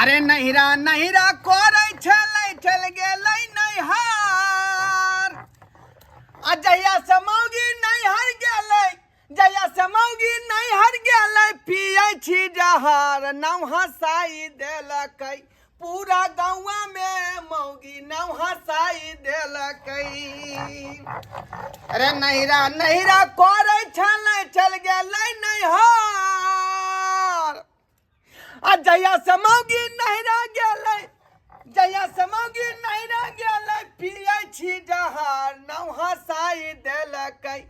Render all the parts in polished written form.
अरे नहिरा नहिरा करै छलै चल गेलै नैहर आ जहिया से मौगी नैहर गेलै जहिया से मौगी नैहर गेलै पियै छी जहर नाम हँसाई देलकै पूरा गौआ में मौगी नाम हँसाई देलकै अरे नहिरा नहिरा करै छलै चल गेलै नैहर आ जहिया से मौगी नहिरा गेलै जहिया से मौगी नहिरा गेलै पियै छी जहर नौ हँसाई देलकै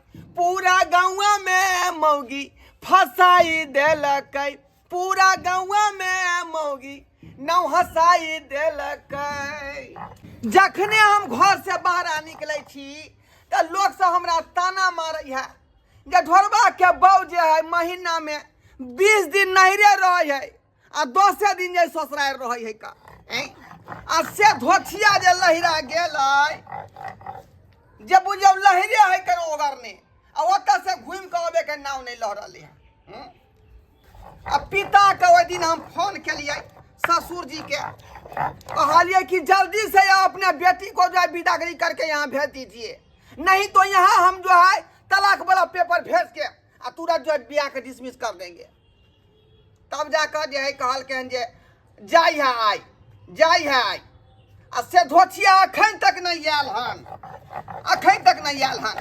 पूरा गौआ में मौगी फसाई देलकै पूरा गौआ में मौगी नौ हँसाई देलकै। जखने हम घर से बाहर निकलै छी तऽ लोक सब हमरा ताना मारै है जे ढोरबा के बऊ जे है महीना में 20 दिन नहिरे रहे है आ 10 दिन जे ससुराल रहे है का ऐं? आ से धोथिया जे लहिरा गेल है जे बुझियौ लहिरे है कर ओगरने आ ओतऽ से घूमि कऽ अबे के नाव नहीं लह रहलै है। हम्म? आ पिता के ओहि दिन हम फोन केलियै ससुर जी के, कहलिए कि जल्दी से अपने बेटी को जो है विदागरी करके यहाँ भेज दीजिए, नहीं तो यहाँ हम जो है तलाक वाला पेपर भेज के आ तुरंत जो है बियाह के डिसमिस कर देंगे। तब जाकर जे है कहलकै जे जाय है आइ जाय है आइ आ से धोथिया अखन तक नहीं आयल हन, अखन तक नहीं आयल हन,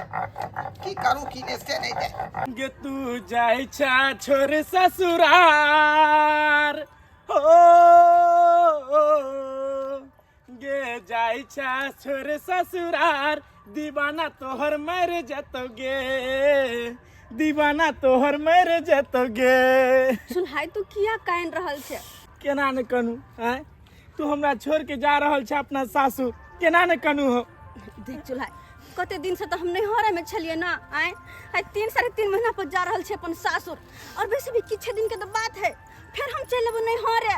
की करू की नहीं से नहीं जाय। गे तू जाय छा छोर ससुरार हो गे जाय छा छोर ससुरार दीवाना तोहर मर जतो गे दीवाना तोहर मर जतो गे। सुन हाय तू किया कान रहल छे? केना ने कनू आय तू हमरा छोड़ के जा रहल छे अपना सासुर, केना ने कनू हो? देख चुल्हा कते दिन से तो हम नैहरे में छलिए ना आय, आय 3 साढ़े 3 महीना पर जा रहल छे अपन सासुर, और वैसे भी किछे दिन के तो बात है फिर हम चल लेबो नैहरे।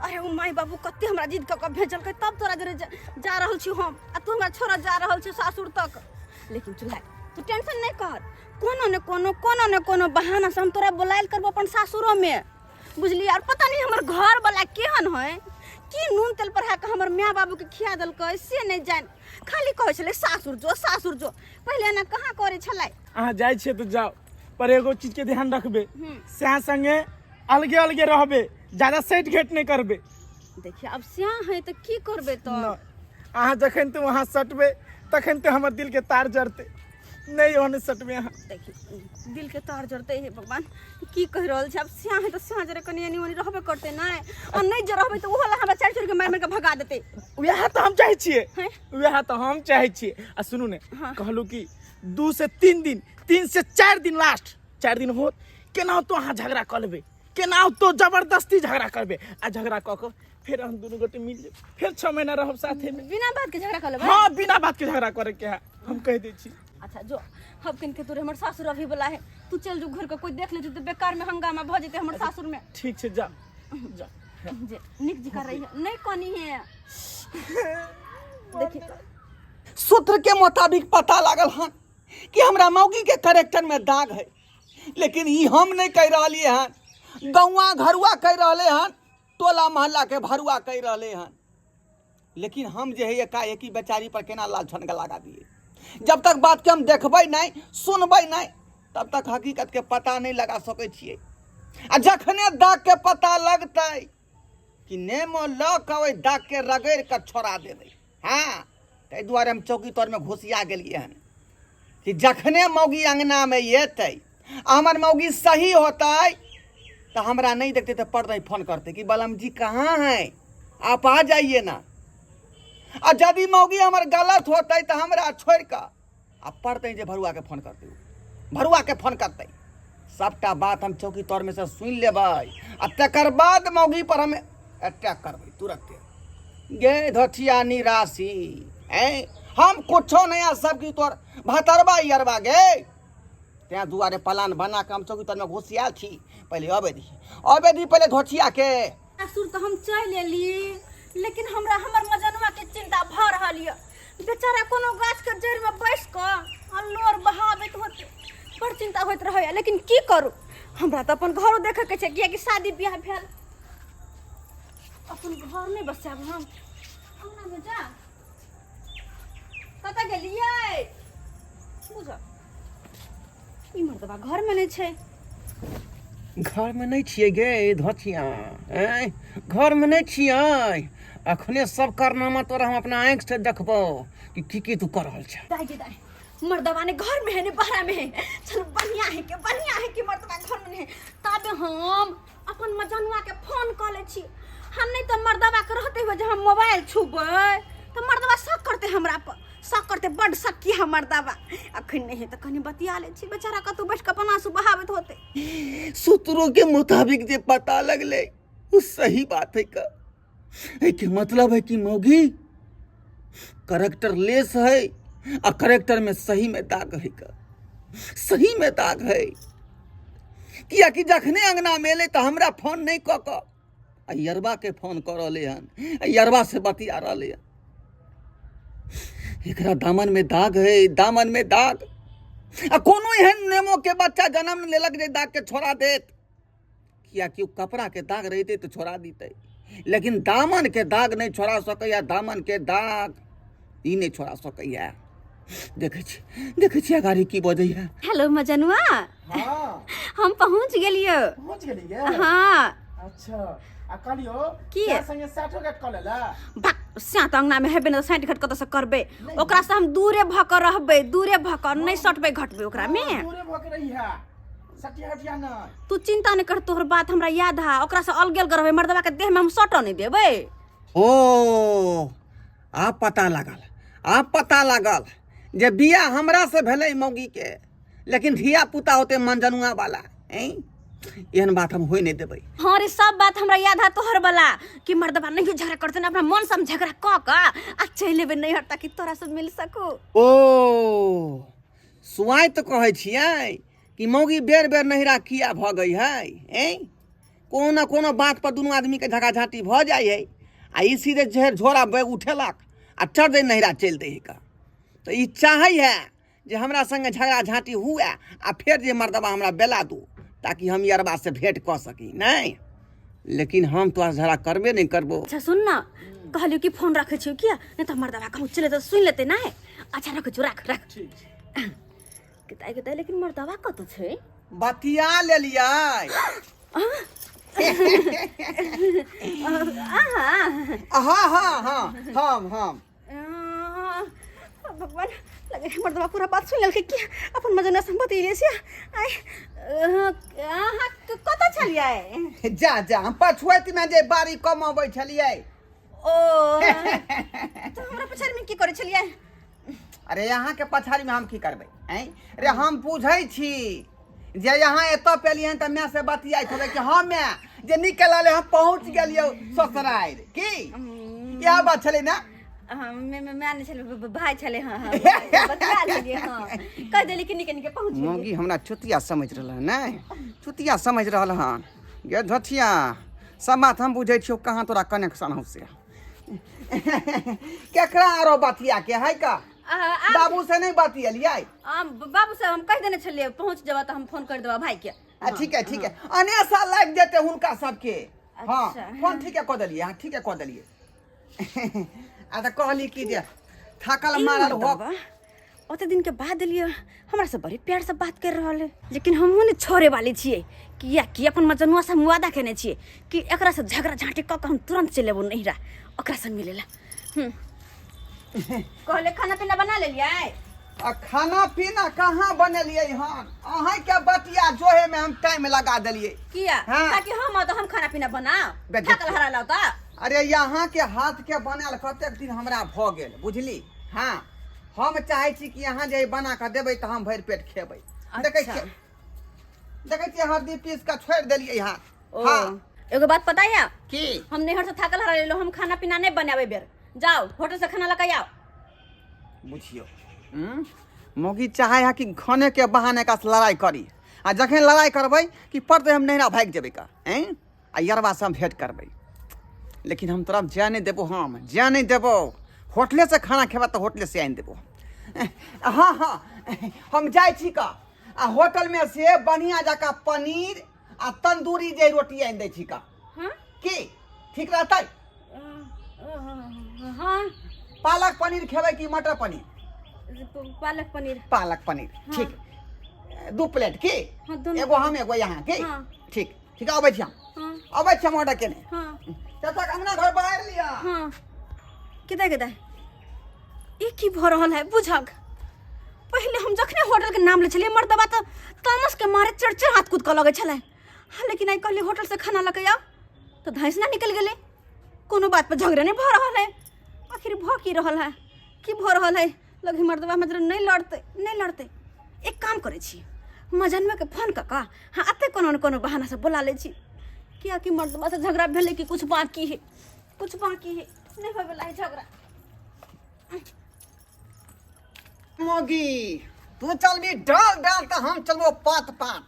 अरे ओ माई बाबू कते हमरा जिद कऽ के भेजलकै तब तोरा जरे जा रहल छी हम आ तू हमरा छोड़ा जा रहल छी सासुर तक। लेकिन चुल्हा तू टेंशन नहीं कर, कोनो ने कोनो कोनो ने कोनो बहाना से हम तोरा बोलायल करबो अपन सासुरो में, बुझलियै? और पता नहीं हमर घर वाला केहन है की नून तेल पर है के हमर माय बाबू के खिया देलकै से नहीं जान, खाली कहै छलै सासुर जो सासुर जो, पहिले एना कहाँ करै छलै। अहाँ जाइ छियै तऽ जाउ, पर एगो चीज के ध्यान रखबे, स्या संगे अलगे अलगे रहबे, ज्यादा सेट घेट नहीं करबे। देखिए अब स्या है तऽ की करबे तऽ? न, अहाँ जखन तऽ वहाँ सटबे तखन तऽ हमर दिल के तार जरते, नहीं ओहने सटबे अहाँ। देखिए दिल के तार जरते हे भगवान की कहि रहल छै, अब स्या है तऽ स्या जरे कनि एनी ओनी रहबे करते नहि, और नहीं जे रहबे तऽ ओहो ला हमरा चारि चारि के मारि मारि के भगा देते। वएह तऽ हम चाहै छियै, हैं? वएह तऽ हम चाहै छियै। आ सुनू ने, हाँ। कहलू कि 2 से 3 दिन, 3 से 4 दिन लास्ट, 4 दिन होत केना तो अहाँ झगड़ा कऽ लेबै, केना तो जबरदस्ती झगड़ा करबै, आ झगड़ा कऽ कऽ फेर हम दुनू गोटे मिल जेबै, फेर 6 महीना रहब साथे में। बिना बात के झगड़ा कऽ लेबै? हाँ बिना बात के झगड़ा करे के है, हम कह दै छी। अच्छा जो हम किन के तोरे हमर सासुर अभी वाला है, तू चल जो घर के कोई देख ले तो बेकार में हंगामा भ जेते हमर सासुर में। ठीक छै जा जा। जे निक जी कर रही है नहीं कोनी है। देखिए सूत्र के मुताबिक पता लागल हन कि हमरा मौगी के करेक्टर में दाग है, लेकिन ई हम नहीं कह रहलिए हन, गौआ घरुआ कह रहले हन, टोला मोहल्ला के भरुआ कह रहले हन, लेकिन हम जे है एकाएकी बेचारी पर केना लाल छनका लगा दिए। जब तक बात के हम देखबै नहीं सुनबै नहीं तब तक हकीकत के पता नहीं लगा सकै छियै, आ जखने दाग के पता लगतै कि नेमो लऽ कऽ ओहि दाग के रगड़ि कऽ छोड़ा देबै। हाँ ताहि दुआरे हम चौकी तर में घुसिया गेलियै हन कि जखने मौगी अंगना में एतै आ हमर मौगी सही होतै तऽ हमरा नहीं देखतै तऽ पड़तै फोन करतै कि बलम जी कहाँ हैं आप आ जाइए ना, आ यदि मौगी हमर गलत होतै तऽ हमरा छोड़ि कऽ आ पड़तै जे भरुआ के फोन करतै, भरुआ के फोन करतै, सबटा बात हम चौकी तर में से सुनि लेबै आ तकर बाद मौगी पर हम अटैक करबै तुरंते। गे धोथिया निराशी ऐं हम कुछो नहीं आ सब की तोर भतरबा यरबा गे, तैं दुआरे प्लान बना के हम चौकी तर में घुसियाल छी। पहले अबे दी अबे दी पहले धोथिया के। सासुर तो हम चलि एली, लेकिन हमरा हमर मजनुआ के चिंता भऽ रहल यऽ, बेचारा कोनो गाछ के जड़ि में बैस कऽ आ लोर बहाबैत होतै, बड़ चिंता होइत रहैया, लेकिन की करू हमरा तऽ अपन घरो देखै के छै कियाकि शादी बियाह भेल। अपन घर नहि बसायब हम अंगना में जा कतऽ गेलियै बुझ ई मर्दबा घरमे नहि छै घरमे नहि छियै गे धोतिया आँय घरमे नहि छियै अखने सब कारनामा तोरा हम अपना आँखिसँ देखबौ कि की की तू कऽ रहल छह दाई गे दाई मर्दबा ने घर में है ने बाहर में है चलो बढ़िया है के बढ़िया है कि मर्दबा घर में नहीं है तब हम अपन मजनुआ के फोन कऽ लै छी हम नहीं तो मर्दबा के रहते हुए जे हम मोबाइल छुबै तो मर्दबा शक करते हमरा पर शक करते बड शक किया मर्दबा अखन नहीं है तो कनी बतिया लै छी बेचारा कतौ बैठ के अपन आंसू बहाबैत होते सूत्रों के मुताबिक जे पता लगले वो सही बात है का एहिके मतलब है कि मौगी करेक्टर लेस है आ करेक्टर में सही में दाग है का सही में दाग है कियाकि जखने अंगना में एलै तऽ हमरा फोन नहि कऽ कऽ आ यरबा के फोन कऽ रहलै हन आ यरबा से बतिया रहलै हन एकरा दामन में दाग है दामन में दाग आ कोनो एहन नेमो के बच्चा जन्म लेलक जे दाग के छोड़ा देत कियाकि ओ कपड़ाके दाग रहितै तऽ छोड़ा दितै लेकिन दामनके दाग नहि छोड़ा सकैए दामनके दाग ई नहि छोड़ा सकैए देखै छी देखै छी अगाड़ी की बजैए हेलो मजनुआ हाँ हम पहुंच गेलियो पहुंच गेलियै हाँ अच्छा आ कहलियो की? तोरा संगे साठो घाट कऽ लेला भाग स्यात अंगना में हेबे ने तऽ साँठि घाट कतऽ से करबै ओकरा से हम दूरे भऽ कऽ रहबै दूरे भऽ कऽ नहि सटबै घटबै ओकरा में हाँ, दूरे भऽ के रही है सटिया हटिया नहि तू चिंता नहि कर तोहर बात हमरा याद है ओकरा से अलगे अलग रहबै मर्दबा के देह में हम सटऽ नहि देबै ओ आब पता लागल आब पता लागल जे बियाह हमरा से भेलै मौगीके लेकिन धिया पुता होते मनजनुआ वाला ऐं एहन बात हम होइ नहि देबै हाँ रे सब बात हमरा याद है तोहर वाला कि मर्दबा नहीं झगड़ा करते ना अपना मन से हम झगड़ा कऽ कऽ आ चलि एबै नैहर ताकि तोरा से मिल सकू ओ सुआइत तऽ कहै छियै कि मौगी बेर बेर नहिरा किया भऽ गई है ऐं कोनो ने कोनो बात पर दुनू आदमीके झगड़ा झाँटी भऽ जाइ है आ ई सीधे झेर झोरा बैग उठेलक आ चढ़ दे नहिरा चलि दै है का तऽ ई चाहै है जे हमरा संगे झगड़ा झाँटी हुए आ फेर जे मर्दबा हमरा बेला दू ताकि हम यरबा से भेंट कऽ सकी नहि लेकिन हम तोरा से झगड़ा करबे नहि करबो अच्छा सुन ना कहलियो कि फोन रखे छियो किया नहीं तो मर्दबा कहूँ चले तो सुन लेते ना अच्छा रखे छियो राख राख ठीक छै कताई कताई लेकिन मर्दबा कतऽ छै बतिया लेलियै अहाँ हाँ हाँ हाँ हम हम आह, भगवान लगे है मर्दबा पूरा बात सुन लेलकै कि अपन मजना से बतैले से आइ अहाँ कतऽ छलियै जा जा हम पछुआति में जे बाड़ी कमबै छलियै ओ तऽ हमरा पछाड़ीमे की करै छलियै अरे अहाँके पछाड़ीमे हम की करबै आँय रे हम बुझै छी जे यहाँ एतऽ पेलियै हन तऽ माय से बतियाइत होबै कि हँ माय जे निकलल हम पहुँच गेलियौ ससुरारि की इएह बात छलै ने हाँ मैं नहीं छलै भाई छलै हाँ हाँ बतिया लेलियै हाँ कह देली कि निके निके पहुँच गेलियै मौगी हमरा चुतिया समझि रहल हन नहि चुतिया समझि रहल हन गे धोथिया सब बात हम बुझै छियौ कहाँ तोरा कनेक्शन हौ से केकरा आरो बतिया के है का बाबू से नहीं बतियलियै बाबू से हम कह देने छलियै पहुँच जेबा तऽ हम फोन कर देबा भाई के आ ठीक है ठीक है अनेसा लागि जेतै हुनका सबके हाँ अच्छा। फोन ठीक है कऽ देलियै हाँ ठीक है कऽ देलियै आ तऽ कहली कि जे थाकल मारल हो ओते दिन के बाद एलियै हमरा से बड़ी प्यार से बात कर रहल है लेकिन हमहूँ ने छोड़े वाली छियै किया कि अपन मजनुआ से हम वादा केने छियै कि एकरा से झगड़ा झाँटी कऽ के हम तुरंत चलि एबो नैहरा ओकरा से मिलेला कहले खाना पीना बना लेलियै आ खाना पीना कहाँ बनेलियै हन अहाँके बतिया जोहे में हम टाइम लगा देलियै किया हाँ। ताकि हम तो हम खाना पीना बनाओ बे- थाकल हरा लाओ तऽ अरे यहाँ के हाथ के बनायल कतेक दिन हमरा भऽ गेल बुझली हाँ हम चाहै छी कि अहाँ जे बना कऽ देबै तऽ हम भरि पेट खेबै देखै अच्छा। छियै देखै छियै हरदी पीस कऽ छोड़ि देलियै हँ ओ हाँ एगो बात पता है की हम नैहर से थाकल हरा लेलो हम खाना पीना नहीं बनावे बेर जाओ होटल से खाना लगा आओ बुझियौ हम्म? मौगी चाहे है कि खाने के बहाने का लड़ाई करी आ जखन लड़ाई करबै कि पड़तै हम नैहरा भागि जेबै का ऐं आ यरवा से हम भेंट करबै लेकिन हम तोरा जाय नहि देबो हम जाय नहि देबो होटले से खाना खेबा तऽ होटले से आनि देबो हाँ हाँ हम जाइ छी का आ होटल में से बढ़िया जकाँ पनीर आ तंदूरी जे रोटी आनि दै छी का हाँ की ठीक रहतै हाँ। पालक पनीर खेबै कि मटर पनीर? पालक पनीर। पालक पनीर। ठीक, 2 प्लेट की? हाँ, दुनू। एगो हम एगो यहाँ की? हाँ। ठीक ठीक, अबै छी हम। हाँ। अबै छी हम ऑर्डर केने। हाँ। चाचा के अंगना घर बाहर लिया। हाँ। केदा केदा ई की भऽ रहल है बुझक। पहिले हम जखने होटल के नाम लै छलियै मर्दबा तऽ तामस के मारे चढ़ हाथ कूद कऽ लगै छलै। हाँ, लेकिन आइ कहलियै होटल से खाना लऽ के आउ तऽ धैंस ना निकलि गेलै। कोनो बात पर झगड़ा नहीं भऽ रहल है। आखिर भऽ की रहल है, की भऽ रहल है? लगे मर्दबा मतलब नहीं लड़तै, नहीं लड़तै। एक काम करै छी, मजनुआ के फोन कऽ कऽ हाँ एते कोनो ने कोनो बहाना से बोला लै छी, कियाकि मर्दबा से झगड़ा भेलै कि कुछ बाकी है, कुछ बाकी है, नहीं होय वला है झगड़ा। मोगी तू चलबी डाल डाल तऽ हम चलबो पात पात।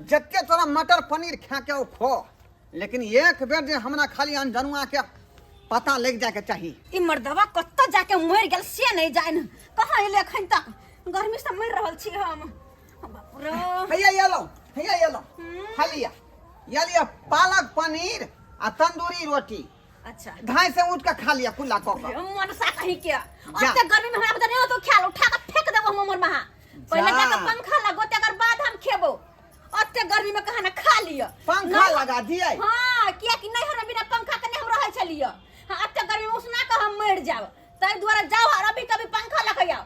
जते तोरा मटर पनीर खा के ओ खो, लेकिन एक बेर जे हमरा खाली अनजनुआ के पता लग जाए के चाही। ई मर्दबा कतऽ जाके मरि गेल से नहीं जान, कहाँ एलै एखन तक? गर्मी से मरि रहल छी हम। बाप रे। हैया एलौ, हैया एलौ। खा लिया, या लिया पालक पनीर आ तंदूरी रोटी। अच्छा। धाय से उठ के खा लिया कुल्ला कऽ कऽ। मनसा कहीं के ओते गर्मी में हमरा पता नहीं हो तो ख्याल उठा के फेंक देबो हम हमर महा। पहिले जाके पंखा लगो तकर बाद हम खेबो। ओते गर्मी में कहाँ ना खा लिया। पंखा लगा दिए। हाँ, किया कि नहीं हमरा बिना पंखा के नहीं हम रहै छलियै। हाँ, एते गर्मी में उसना के हम मरि जाब, ताहि दुआरे जाओ और अभी कभी पंखा लगे आओ।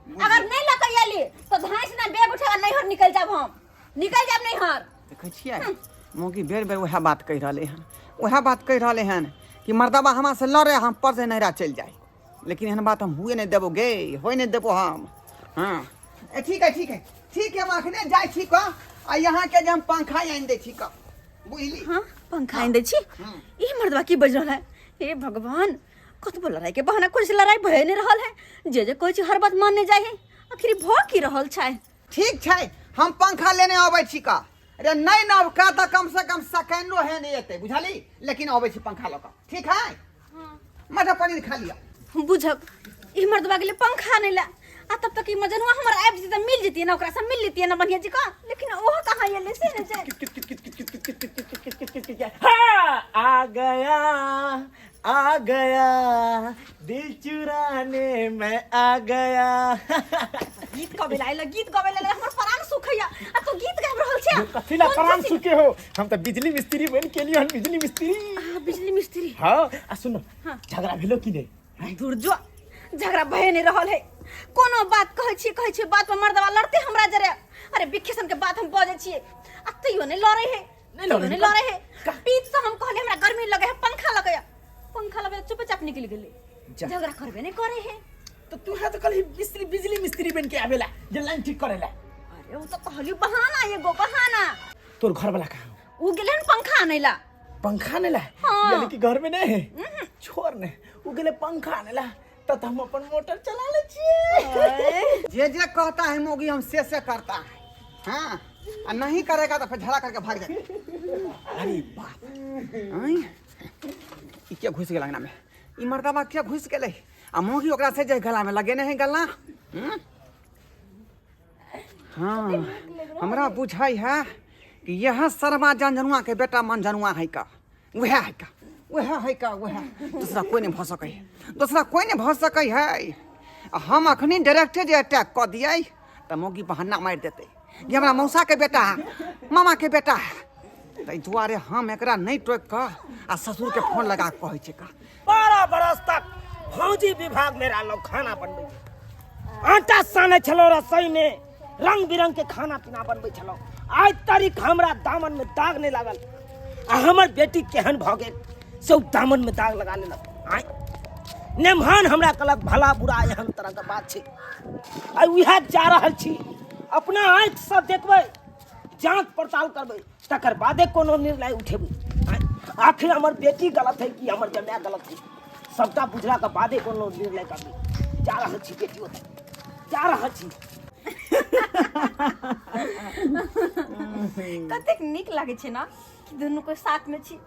अगर नहीं लगे आली तो धांस ना बैग उठा के नैहर निकल जाब, हम निकल जाब नैहर। देखै छियै मौगी बेर बेर वएह बात कहि रहलै हन, वएह बात कहि रहलै हन कि मर्दबा हमरा से लड़े हम पर से नैहरा चलि जाए, लेकिन एहन बात हम हुए नहीं देबो गे, होए नहीं देबो हम। हाँ ए ठीक है, ठीक है, ठीक है, हम अखने जाइ छी कऽ आ यहाँ के जे हम पंखा आनि दै छी कऽ, बुझली? हाँ, पंखा आनि दै छी। ई मर्दबा की बजि रहल है? हे भगवान, कतबो लड़ाई के बहाना कुछ लड़ाई भए नहीं रहल है। जे जे कहै छी हर बात मानने जाइ है, आखिर भऽ की रहल छै? ठीक छै, हम पंखा लेने अबै छी कऽ। अरे नहीं नवका तऽ कम से कम सेकेंडो है नहीं एतै, बुझली? लेकिन अबै छी पंखा लऽ कऽ, ठीक है? मटर पनीर खा लिअ। बुझक ई मर्दबा गेलै पंखा नहीं ला, आ तब तक ई मजनुआ हमर आबि जेतै तऽ मिल जेतियै ना, ओकरा से मिल लेतियै ना बढ़िया जी का, लेकिन ओहो कहाँ एलै से नहि जाय। हाँ, आ गया आ गया दिल चुराने मैं आ गया। गीत गाबै ला आइल, गीत गाबै ला हमर प्राण सुखैया आ तू गीत गाबि रहल छे। कथी ला कोन प्राण चीज? सुखे हो? हम तऽ बिजली मिस्त्री बनि के लिए हन, बिजली मिस्त्री। आ, बिजली मिस्त्री। हाँ, आ सुनो, हाँ। झगड़ा भेलो कि नहीं? दूर जो, झगड़ा भए नहीं रहल है। कोनो बात कहै छी, कहै छी बात पर मर्दबा लड़ते हमरा जरे। अरे बिखेसन के बात हम बजै छियै आ तैयो नहीं लड़ै है, नहीं लड़ै तैयो नहीं है। लड़ै है। पीत से हम कहलियै हमरा गर्मी लगे है, पंखा लगे है, पंखा लगे चुपचाप निकलि गेलै, जा। झगड़ा करबे नहीं करे है। तो तू है तो कल मिस्त्री बिजली मिस्त्री बन के आवेला जे लाइन ठीक करेला। अरे उ तो कहलियो बहाना, एगो बहाना। तोर घर वाला कहाँ? उ गेलै हन पंखा आनै ला। पंखा आनै ला? हाँ। यानी कि घर में नहीं है? छोड़ ने, उ गेलै पंखा आनै ला तब हम अपन मोटर चला ले छियै। जे जे कहता है मोगी हम से से करता है। हाँ, आ नहीं करेगा तो फिर झगड़ा करके भाग जाएगा। अरे बाप, आँय? ई के घुस गेल अंगना में? ई मर्दबा के घुस गेलै? आ मोगी ओकरा से जे गला में लगेने है गला। हाँ, हमरा बुझाई है कि यह शर्मा जनजनुआ के बेटा मनजनुआ है का, वह है का, वह है का, वह दूसरा कोई नहीं भऽ सकै है, दूसरा कोई नहीं भऽ सकै है। आ हम अखनी डायरेक्टे जे अटैक कऽ दियै तऽ मौगी बहाना मारि देतै कि हमरा मौसा के बेटा है, मामा के बेटा है। ताहि दुआरे हम एकरा नहीं टोकि कऽ आ ससुर के फोन लगा कऽ कहै छै का। 12 बरस तक फौजी विभाग में रहलहुँ, खाना बनबै आटा सानै छलहुँ रसोई में, रंग बिरंग के खाना पीना बनबै छलहुँ। आइ तारीख हमरा दामन में दाग नहीं लागल आ हमर बेटी केहन भऽ गेल से ओ दामन में दाग लगा लेलक। आइ नेमहान हमरा कहलक भला बुरा एहन तरह के बात छै। आइ उएह जा रहल छी, अपना आँखिसँ देखबै, जाँच पड़ताल करबै, तकर बादे कोनो निर्णय उठेबै। आखिर हमर बेटी गलत है कि हमर जमाय गलत है, सबटा बुझला के बादे कोनो निर्णय करबै। जा रहल छी बेटी ओतऽ, जा रहल छी। कतेक नीक लागै छै ना कि दुनू कोई साथ में छी।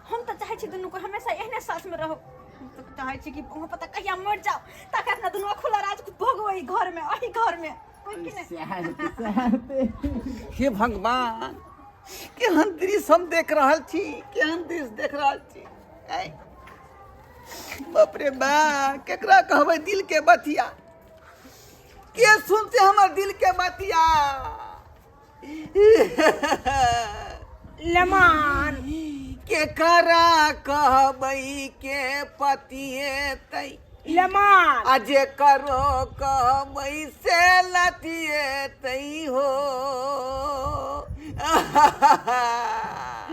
हम तऽ चाहै छी दुनू कोई हमेशा एहने साथ में रहो। हम तऽ चाहै छी कि वहाँ पता कहिया मरि जाओ ताकि अपना दुनू खुला राज भोगो एहि घर में, एहि घर में। कोई कि नहि? हे भगवान, केहन दृश्य हम देख रहल छी, केहन दृश्य देख रहल छी। ऐ, बाप रे बा, केकरा कहबै दिल के बतिया? के सुनते हमर दिल के बतिया? लेमान केकरा कहबै के पतिएतै? लेमान आ जे करो कहबै से लतिएतै हो।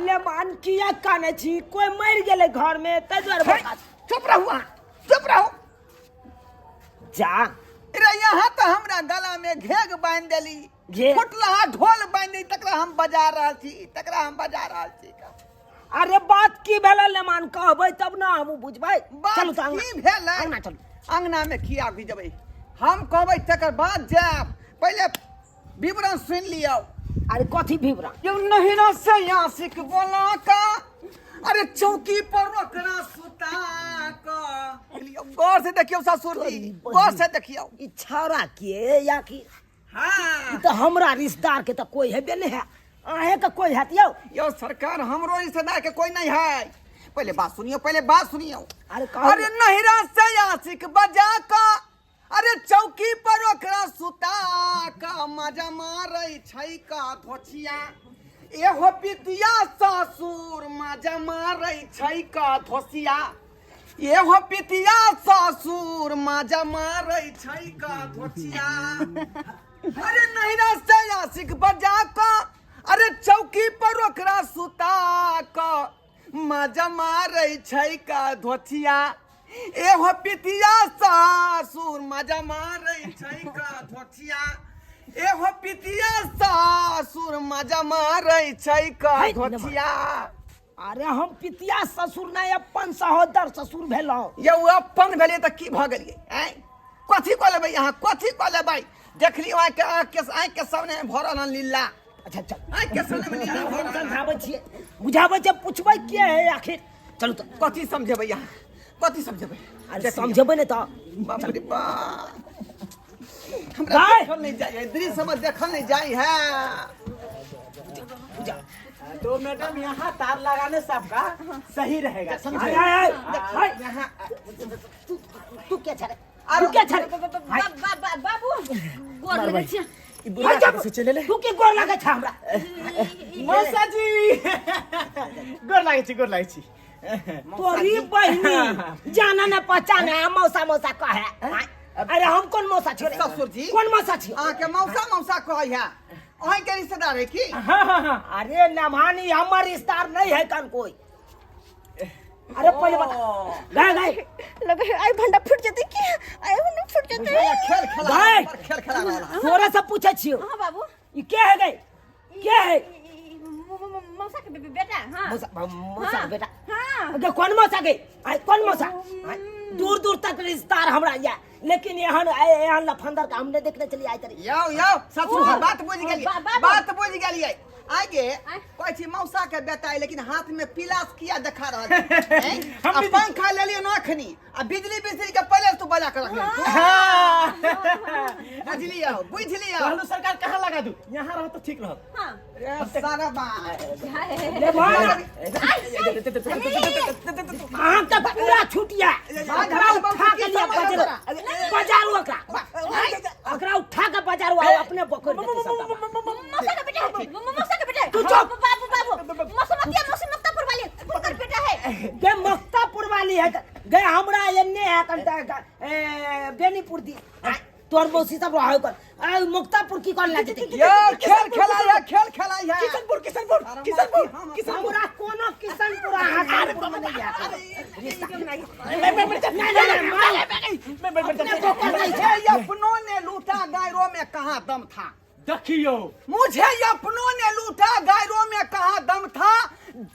लेमान किया कानै छी? कोई मरि गेलै घर में ताहि दुआरे बका। चुप रहू अहाँ, चुप रहू। जा रे, यहाँ तऽ हमरा गला में घेघ बान्हि देली, घेघ? फुटलहा ढोल बान्हि देली, तकरा हम बजा रहल छी, तकरा हम बजा रहल छी। अरे बात की भेलै लेमान, कहबै तब ना हमहूँ बुझबै। बात चलू तऽ अंगना। की भेलै? अंगना चलू। अंगना में किया भिजबै? हम कहबै तकर बाद जायब, पहिले विवरण सुनि लियौ। अरे कथी विवरण? यौ नहिरा से आशिक बोला का, अरे चौकी पर ओकरा सुता का। लियौ, गौर से देखियौ ससुर जी, गौर से देखियौ। ई छौड़ा के या कि हाँ ई तऽ हमरा रिश्तेदार के तऽ कोई हेबे नहीं है, अहें के कोई हैत यौ? यौ सरकार, हमरो रिश्तेदार के कोई नहीं है। पहले बात सुनियो, पहले बात सुनियो। अरे कहू। अरे नहिरा से आशिक बजा का, अरे चौकी पर ओकरा सुता का, मजा मारै छै का धोछिया। एहो पितिया ससुर, मजा मारै छै का धोसिया। एहो पितिया ससुर, मजा मारै छै का धोछिया। अरे नहिरा से आशिक बजा का, अरे चौकी पर ओकरा सुता का, मजा मारै छै का धोथिया। एहो पितिया सासुर, मजा मारै छै का धोथिया। एहो पितिया सासुर, मजा मारै छै का है, धोथिया। अरे हम पितिया ससुर नहीं, अपन सहोदर ससुर भेलहुँ। यौ अपन भेलियै तऽ की भऽ गेलियै? आँय, कथी कऽ लेबै अहाँ, कथी कऽ लेबै? देखलियै अहाँके आँखि के, आँखि के सामने भऽ रहल हन लीला। अच्छा चल। आँखि के सामने मे लीला भऽ रहल हन। समझाबै छियै, बुझाबै छियै, पुछबै के है आखिर। चलू तऽ। कथी समझेबै अहाँ, कथी समझेबै? अरे समझेबै नहि तऽ। बाप रे बाप, हमरा गाय! देखल नहीं जाय है, दृश्य हमर देखल नहीं जाय है। तो मैडम यहाँ तार लगाने से आपका सही रहेगा, समझे? आय, आय, आय, यहाँ तू तू क्या छे रे? अरे तू क्या छे रे? बाबू, गोर लगै छियै। ई बुढ़िया चुप। कतऽ से चलि एलै? तू की गोर लागै छ हमरा? मौसा जी, गोर लागै छी, गोर लागै छी। तोरी बहिनी जाना न पहचाने आ मौसा मौसा कहे। अरे हम कौन मौसा छियो रे? ससुर जी। कौन मौसा छियो? अहाँके मौसा मौसा कहै है, अहाँके रिश्तेदार है की? हाँ हाँ हाँ। अरे नभानी, हमर रिश्तेदार नहीं है कन कोई। अरे पहले बता, गए गए। लगे है आई भंडा फूट जेतै की, आई भंडा फूट जेतै। खेल खेला भाई। पर खेल खेला रहल है। तोरा से पूछे छियो। हाँ बाबू। ई के है गई, के है? मौसा के बेटा। हाँ मौसा, मौसा के बेटा? हाँ। गे कौन मौसा गे? आय कौन मौसा? आय, दूर दूर तक रिश्तेदार हमरा या, लेकिन एहन एहन लफंदर का हमने देखने चली आय तरी। यौ यौ ससुर, ओ, बात बुझि गेलियै, बाबू। बात बुझि गेलियै। आगे आँय। कहै छी मौसा के बेटा है, लेकिन हाथ में पिलास किया देखा रहल छै? हैं? हम आ भी- पंखा लेलियै न अखनी, आ बिजली बिजली के पहिले तू बजा के रखले तू। हाँ। बुझलियौ, बुझलियौ। कहलू सरकार कहाँ लगा दू, यहाँ रहो तो ठीक रहो। हाँ। रे सारा बात। ले भाई, अहाँ के पूरा छुटिया ओकरा उठा के लिया बाजार, बाजार ओकरा, ओकरा उठा के बाजार अपने बकोर देतै सबटा। मौसा का बेटा है, मौसा का बेटा है। तू चुप। बाबू बाबू, मौसा मतिया, मौसी मक्तापुर वाली उनकर बेटा है। गे मक्तापुर वाली है गे, हमरा एन्ने है कन बेनीपुर दी तोर मौसी सब रहे कर। आ मुक्तापुर की कर लागे? यौ खेल खेला है, खेल खेला है। किशनपुर, किशनपुर, किशनपुर, किशनपुर। हमरा कोनो किशनपुर हासनपुर में नहीं है रिश्ता। नहीं नहीं नहीं, मार। अपने बकर दै छै। मुझे अपनों ने लूटा, गायरों में कहाँ दम था? देखियो, मुझे अपनों ने लूटा, गायरों में कहाँ दम था?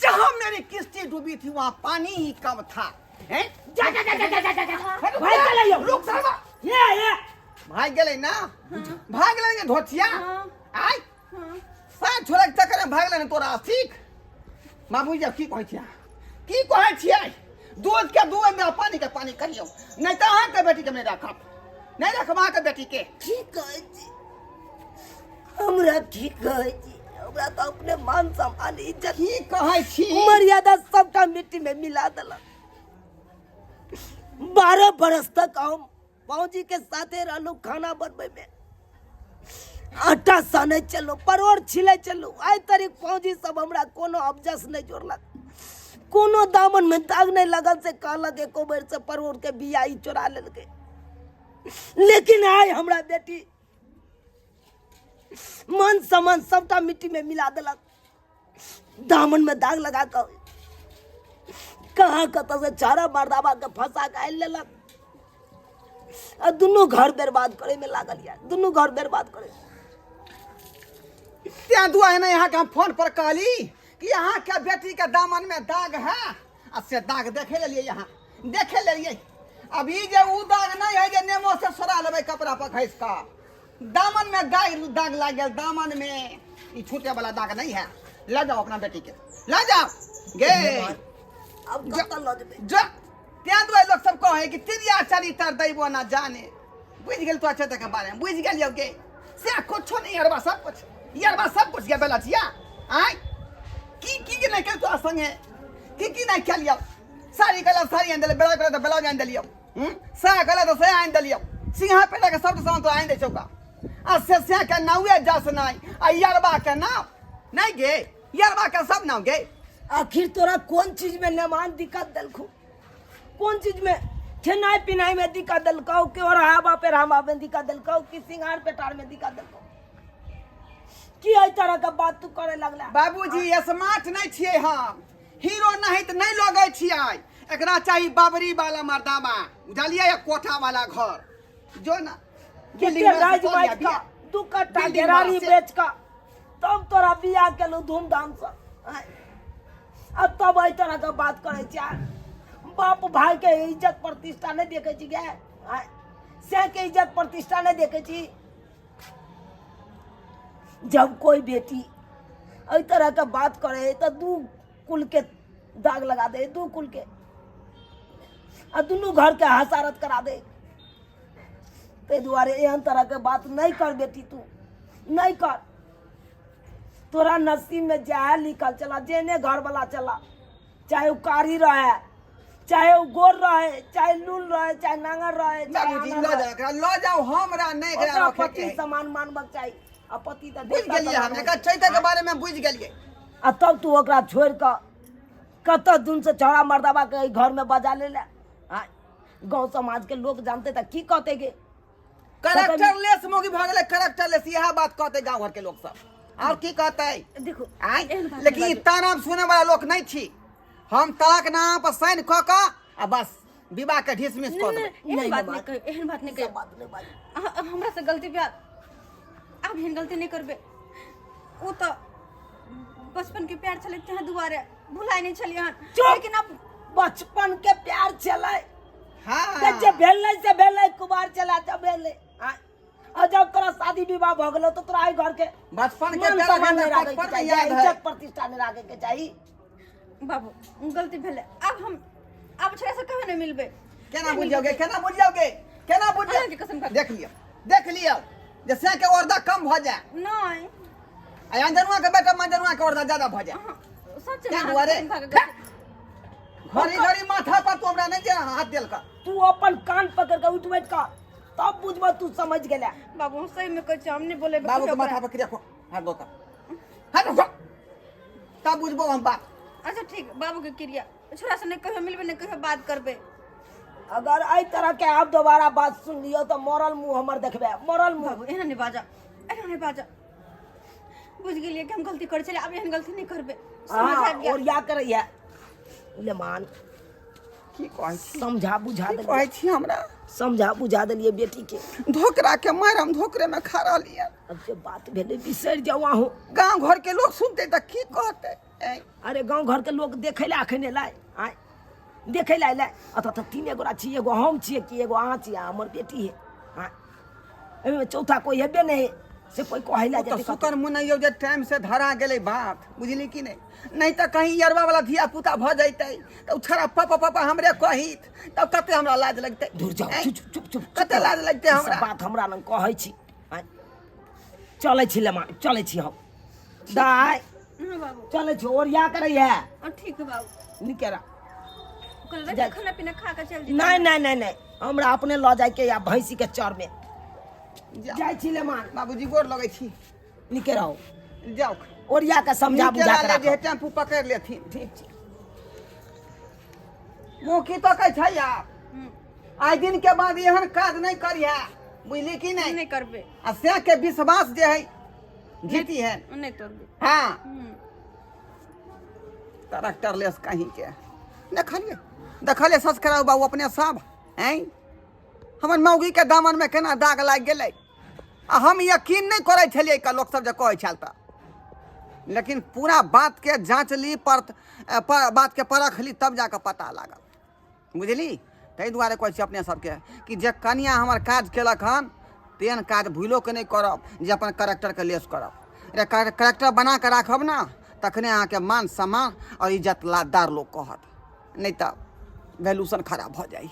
जहाँ मेरी किश्ती डूबी थी वहाँ पानी ही कम था, हैं? जा जा जा जा जा जा जा, भाई चले यो। रुक साहब। ये ये भाग गेलै ना, भाग गेलै ने धोतिया। हाँ। आय हाँ। साँझ छोड़क चक्कर में भाग गेलै ने तोरा। ठीक बाबू जी, की कहै छियै, की कहै छियै? दूध के दूध में पानी के पानी करियौ, नहीं तऽ अहाँके बेटी के नहि राखब, नहि राखब अहाँके बेटी के। की कहै छी हमरा? की कहै छी हमरा? तऽ अपने मान सम्मान इज्जत की कहै छी मर्यादा सबटा मिट्टी में मिला देलक। 12 बरस तक हम भौजी के साथे रहलू, खाना बनबै में आटा सानै चलू, परोड़ छिलै चलू। आइ तरीक फौजी सब हमरा कोनो अबजस नहि जोड़लक, कोनो दामन में दाग नहि लगल से कहलक एको बेर से परोड़ के बिया ई चोरा लेलकै। लेकिन आइ हमरा बेटी मन समन सबटा मिट्टी में मिला देलक, दामन में दाग लगा कऽ कहाँ कतऽ से चारा मर्दाबा के फंसा के आनि लेलक आ दुनू घर बर्बाद करे में लागल या, दुनू घर बर्बाद करे। तें दुआ है ना यहाँ के हम फोन पर कहली कि यहाँ के बेटी के दामन में दाग है, आ से दाग देखे लेलिए, यहाँ देखे लेलिए। अब ई जे उ दाग नहीं है जे नेमो से सोरा लेबै कपड़ा पर घसि कऽ, दामन में दाग दाग लाग गेल दामन में, ई छूटे वाला दाग नहीं है। ले जाओ अपना बेटी के, ले जाओ गे। अब कतऽ लऽ जेबै? जा तें दुआरे लोक सब कहै कि तिरिया चरित्र दैबो ना जाने। बुझि गेल तो अच्छा के बारे में बुझि गेलियौ गे, से कुछो नहीं अरबा सब कुछ यरबा सब कुछ गे बेला छिया आय की की के नहीं केल तो संगे की की नहीं खेलियौ। साड़ी कला साड़ी आनि देलियौ, ब्लाउज कला तऽ ब्लाउज आनि देलियौ, साया कला तऽ साया आनि देलियौ, सिंहा पेटा के सब सामान तो आनि दै छौ का। आ से से के नावे जस नहीं आ यरबा के नाव नहीं गे, यरबा के सब नाव गे। आखिर तोरा कोन चीज में नेमान दिक्कत देलखू? कोन चीज में खेनाइ पिनाइ में दिक्कत देलकौ कि ओढ़ावा पेढ़ावा में दिक्कत देलकौ कि सिंगार पेटार में दिक्कत देलकौ? की एहि तरह के बात तू करे लगला? बाबूजी स्मार्ट नहीं छियै हम, हीरो नहीं तऽ नहीं लगै छियै। एकरा चाही बाबरी वाला मर्दाबा, बुझलियै, या कोठा वाला घर जो ना बिल्डिंग में राज बाज का दू कट्ठा घेरारी बेच का तब तोरा बियाह केलू धूमधाम से, अब तब एहि तरह के बात करे छियै। बाप भाई के इज्जत प्रतिष्ठा नहीं देखे छी गे, से के इज्जत प्रतिष्ठा नहीं देखे छी। जब कोई बेटी एहि तरह के बात करे तो दू कुल के दाग लगा दे, दू कुल के आ दुनू घर के हसारत करा दे। ताहि दुआरे एहन तरह के बात नहीं कर बेटी, तू नहीं कर। तोरा नसीब में जहे लिखल चला, जेने घर वाला चला, चाहे वो कारी रहे, चाहे वो गोर रहे, चाहे लूल रहे, चाहे नांगर रहे, चाहे बाबूजी आनर लऽ रहे। जाओ एकरा, लऽ जाओ, हमरा नहि एकरा ओकरा रखैके पति है। समान मानबक चाही। आ पति तऽ बुझि देवता गेलियै हम समान एकर होइ छै। चैते के बारे में बुझि गेलियै। आ तब तू ओकरा छोड़ि कऽ कतऽ दिन से छौड़ा मर्दाबा के एहि घर में बजा ले ले। आ गाँव समाज के लोग जानते तऽ की कहते गे? करेक्टर लेस मोगी भऽ गेलै, करेक्टर लेस इएह बात कहते गाँव घर के लोग सब, और की कहते? देखो आँय एहन बात लेकिन नहि ई बाजू। ताना सुने वाला लोक नहीं छी हम। तलाक नाम पर साइन कऽ कऽ आ बस विवाह के ढिसमिस कऽ नहि, देबै। नहि, एहन नहि, बात बात। नहि कहियौ, एहन बात नहि ई कहियौ। सब बात नहि बाजू। अहाँ हमरा से गलती भेल, आब एहन गलती नहि करबै। ओ तऽ बचपन के प्यार छलै, तें दुआरे भुलाय नहि छलियै हन। चुप! लेकिन अब बचपन के प्यार छलै हाँ तऽ जे भेलै से भेलै, कुमार छलै जब भेलै। आँय, आ जब तोरा शादी विवाह भऽ गेलौ तऽ तोरा एहि घर के बचपन के मान प्यार सम्मान एखन नहि तक राखैके बचपन में चाही, याद है। इज्जत प्रतिष्ठा नहि राखैके चाही। बाबू गलती भेलै, आब हम आब छोड़ा से कहियो नहि मिलबै। केना बुझि जाओगे, केना बुझि जाओगे, केना बुझि अहाँके कसम खा- देख लियौ, देख लियौ जे से के औरदा कम भऽ जाए नहि आ अंजनुआ के बेटा मंजनुआ के औरदा ज्यादा भऽ जाए। अहाँ सच तें में दुआरे अहाँके कसम खा कऽ गलती- घड़ी घड़ी माथा पर तू हमरा नहीं जे हाथ देल कर। तू अपन कान पकड़ के उठ बैठ कर तब बुझब तू समझ गेला। बाबू हम सही में कहै छी, हम नहि बोलेबै बाबू के कहियो माथा ओकरा। पर क्रिया खो हाथ दो हाथ दो तब बुझबो हम बात। अच्छा ठीक, बाबू के क्रिया छोरा से नहि कहियो मिलबै, नहि कहियो बात करबै। अगर एहि तरह के आप दोबारा बात सुन लियो तो मरल मुंह हमर देखबे, मरल मुंह। बाबू एना नहि बाजऽ, एना नहि बाजऽ। बुझि गेलियै कि हम गलती करै छलियै, आब एहन गलती नहि करबै, समझ हाँ, आबि गेल। और या करैया ले मान की कहै छी, समझा बुझा की देलियै, कहै छी हमरा समझा बुझा देलियै बेटी के। धोकरा के मारि हम धोकरे में खा रहलियै। अब जे बात भेलै बिसरि जाउ अहूँ। गांव घर के लोग सुनते तऽ की कहते? ऐं, अरे गाँव घर के लोग देखै लए अखन एलै, आँय देखै लए एलै। अतऽ तऽ तीने गोरा छी, एगो हम छियै कि एगो अहाँ छियै आ हमर बेटी है। आँय एहिमे चौथा कोई हेबे नहि है से कोई कहै लए ओ तऽ जेतै कतौ। सुकर मुनैयौ जे टाइम से धरा गेलै बात, बुझली कि नहि? नहि तऽ कहीं यरवा वाला धिया पुता भऽ जैतै तऽ ओ छड़ा पापा पापा हमरे कहित, तब कते हमरा लाज लगतै। दूर जाओ, ऐं, चुप चुप चुप चुप। कते लाज लगतै ई सब हमरा। बात हमरा लग कहै छी। आँय, चलै छी लेमा, चलै छी हम दाय। हाँ बाबू चलै छी, ओरिया करै है। हाँ, ठीक है बाबू। निकेरा। कहलबै जाइ। खाना पीना खा के चल जेतै। नहीं नहीं नहीं नहीं, हमरा अपने लऽ जाइके या भैंसी के चर में। जाउ। जाइ छी ले मान। बाबूजी, गोर लगै छी। निके रहो। जाउ। ओरिया के समझा नीके बुझा के लाले जे राखब। टेम्पू पकड़ि लेथिन। ठीक छै। मुँह की तकै छै आब? आइ दिन के बाद एहन काज नहि करिहे, बुझली कि नहि? नहीं करबे। आ से के विश्वास जे है जीती है। नहीं तोड़बे। हाँ, ट्रैक्टर लेस कहीं के देखलिए, देखलिए सस्कराउ बाबू अपने सब हैं, हमर मौगी के दामन में केना दाग लागि गेलै। आ हम यकीन नहि करै छलियै का लोक सब जे कहै छल तऽ, लेकिन पूरा बात के जाँच ली पर, पर बात के परख ली तब जाकऽ पता लागल, बुझली? ताहि दुआरे कहै छी अपने सबके कि जे कनिया हमर काज केलक हन तेहन काज भूलोके नहि करब जे अपन करेक्टरके लेस करब। रे करेक्टर बना कऽ राखब ने तखने अहाँके मान सम्मान आओर इज्जत लादार लोक कहत, नहि तऽ वैल्यूशन खराब भऽ जाइ।